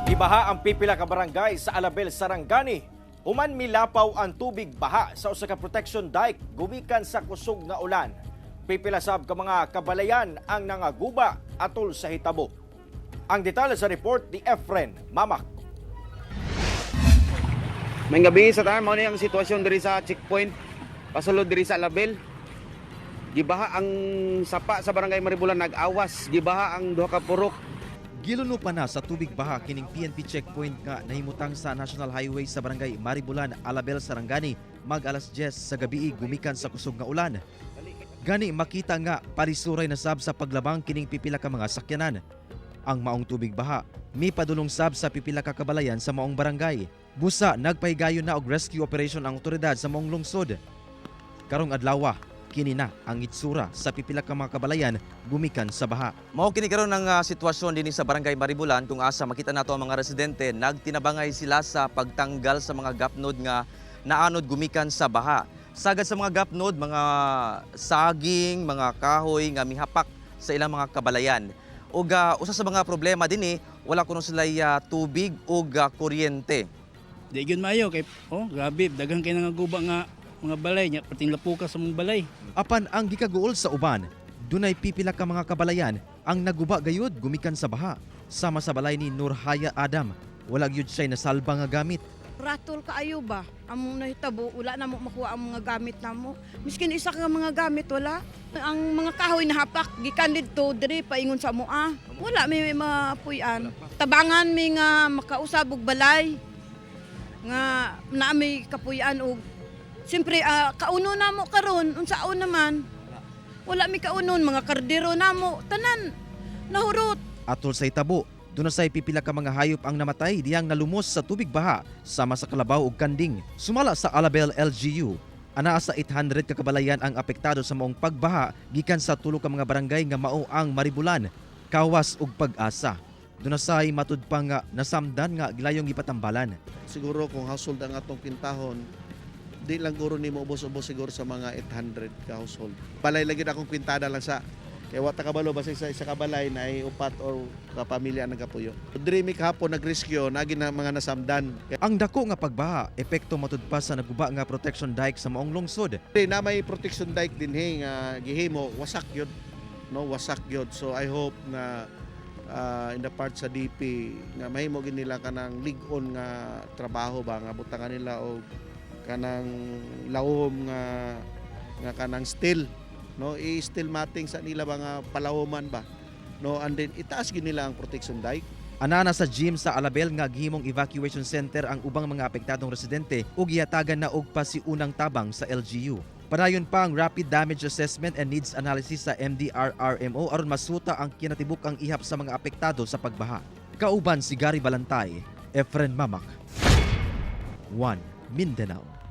Gibaha ang pipila ka barangay sa Alabel, Sarangani. Human milapaw ang tubig baha sa usa ka protection dike gumikan sa kusog nga ulan. Pipila sab ka mga kabalayan ang nangaguba atol sa hitabo. Ang detalye sa report ni Efren Mamak. May gabi sa tanan, mao ni ang sitwasyon diri sa checkpoint pasulod diri sa Alabel. Gibaha ang sapa sa barangay Maribulan, nag-awas, gibaha ang duha ka purok. Giluno pa na sa tubig baha kining PNP checkpoint nga nahimutang sa National Highway sa barangay Maribulan, Alabel, Sarangani mag alas 10 sa gabi gumikan sa kusog nga ulan. Gani makita nga parisuray na sab sa paglabang kining pipila ka mga sakyanan. Ang maong tubig baha mipadulong sab sa pipila ka kabalayan sa maong barangay. Busa nagpahigayon na og rescue operation ang otoridad sa maong lungsod. Karong adlaw, kini na ang itsura sa pipila ka mga kabalayan gumikan sa baha. Mao kini karon ang sitwasyon dinhi sa Barangay Maribulan kung asa makita nato ang mga residente nagtinabangay sila sa pagtanggal sa mga gapnod nga naanod gumikan sa baha. Sagad sa mga gapnod, mga saging, mga kahoy nga mihapak sa ilang mga kabalayan. Ug usa sa mga problema dinhi, wala kuno sila tubig ug kuryente. Di gyud maayo kay, oh, grabe, daghan kay nangaguba nga mga balay nya, perting lapuka sa mong balay. Apan ang gikaguol sa uban, dunay pipila ka mga kabalayan ang naguba gayud gumikan sa baha. Sama sa balay ni Nurhaya Adam, wala gyud siya'y nasalba nga gamit. Ratol kaayo ba? Among nahitabo, wala na mo makuha ang mga gamit namo. Miskin isa ka mga gamit, wala. Ang mga kahoy nahapak, gikan didto diri paingon sa mua. Wala may mapuy-an. Tabangan mi nga makausab og balay nga naa may kapuy-an og siyempre kauno namo karon, unsaon naman. Wala mi kaunon, mga kardero namo tanan nahurot. Atol sa itabo, duna say pipila ka mga hayop ang namatay diyang nalumos sa tubig baha sama sa kalabaw ug kanding. Sumala sa Alabel LGU, anaa sa 800 ka kabalayan ang apektado sa maong pagbaha gikan sa tulo ka mga barangay nga mao ang Maribulan, Kawas ug Pag-asa. Duna say matud pa nga nasamdan nga gilayong gipatambalan. Siguro kung household ang atong kwintahon, di lang guro nimo ubos-ubos siguro sa mga 800 ka household. Balay lagi na akong kwintada lang sa kay wa ta kabalo basta sa isa ka balay na ay upat or kapamilya ang nagapuyo. Diri mi kahapon nag-rescue nagi na mga nasamdan. Kay Ang dako nga pagbaha, epekto matud pa sa naguba nga protection dike sa maong lungsod. na may protection dike dinhi nga gihimo, wasak yun. No, wasak yun. So I hope na in the part sa DP nga mahimo gid nila kanang lig-on nga trabaho ba nga butangan nila og kanang lawom nga nga kanang steel, no, i-steel matting sa nila ba nga palawoman ba, no, and then itaas gid nila ang protection dike. Anana sa gym sa Alabel nga gihimong evacuation center ang ubang mga apektadong residente ug gihatagan na og pasiunang tabang sa LGU. Padayon pa ang rapid damage assessment and needs analysis sa MDRRMO aron masuta ang kinatibuk-ang ihap sa mga apektado sa pagbaha. Kauban si Gary Balantay, Efren Mamak. 1 Mindanao.